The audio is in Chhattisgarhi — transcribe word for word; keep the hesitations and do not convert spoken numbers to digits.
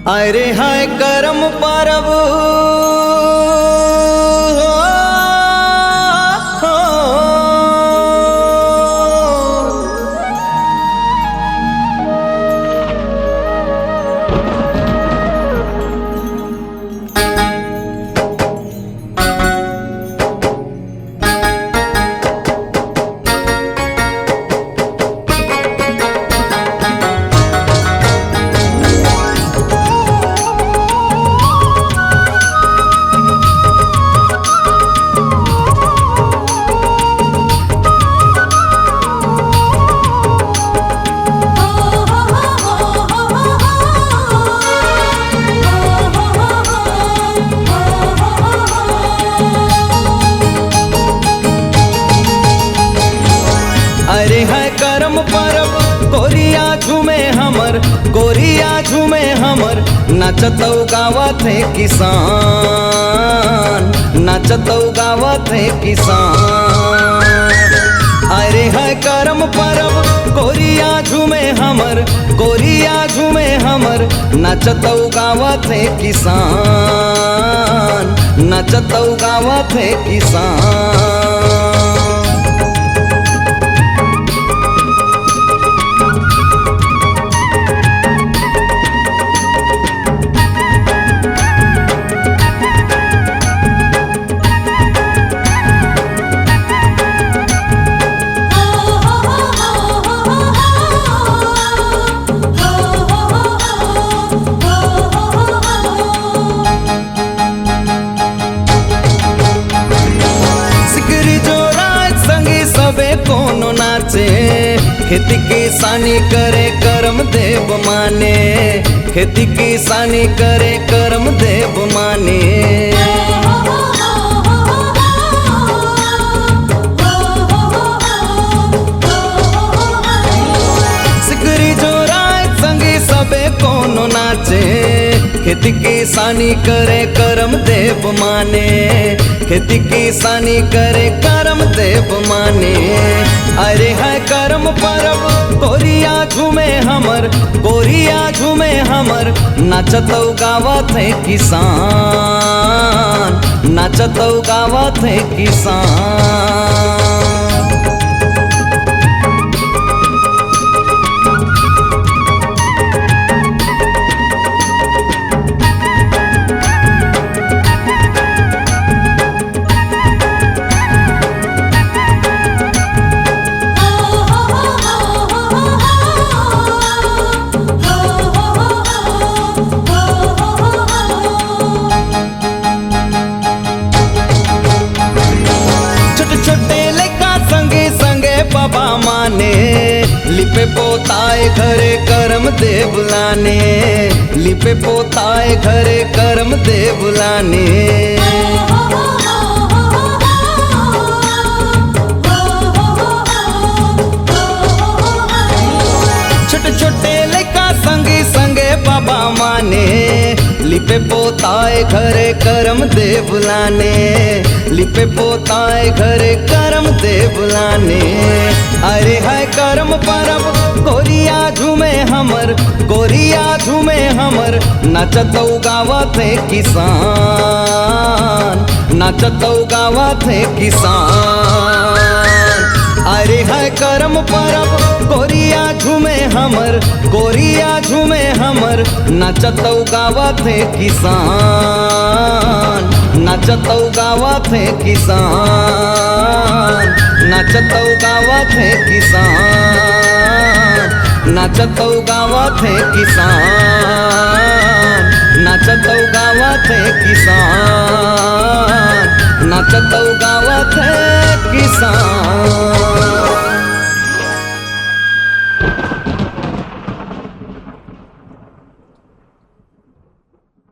अरे हाय करम परब हो, हो। अरे है करम परब, गोरिया झूमे हमर, गोरिया झूमे हमर, नचतौ गावत हे किसान, नचतौ गावत हे किसान। अरे है करम परब, गोरिया झूमे हमर, गोरिया झूमे हमर, नचतौ गावत हे किसान, नचतौ गावत हे किसान। सिकरी जोरा संगी सबे कोनो नाचे, खेती किसानी करे करम देव माने, खेती किसानी करे करम देव माने। सिकरी जोरा संगी सबे कोनो नाचे, खेती किसानी करे करम देव माने, खेती किसानी करे करम देव माने। अरे है करम परब, गोरिया झूमे हमर, गोरिया झूमे हमर, नचतौ गावत हे किसान, नचतौ गावत हे किसान। छोटे छोटे लइका संगे संगे बाबा माने, लिपे पोताए घरे करम देव लाने, लिपे पोताए घरे करम देव लाने। छोटे छोटे लइका संगे संगे बाबा माने, लिपे पोताए घरे करम देव लाने, लिपे पोताए घरे करम देव लाने। अरे है करम परब, गोरिया झूमे हमर, गोरिया झूमे हमर, नचतौ गावत हे किसान, नचतौ गावत हे किसान। अरे है करम परब, गोरिया झूमे हमर, गोरिया झूमे हमर, नचतौ गावत हे किसान, नचतौ गावत हे किसान, नचतौ गावत हे किसान, नचतौ गावत हे किसान, नचतौ गावत हे किसान, नचतौ गावत हे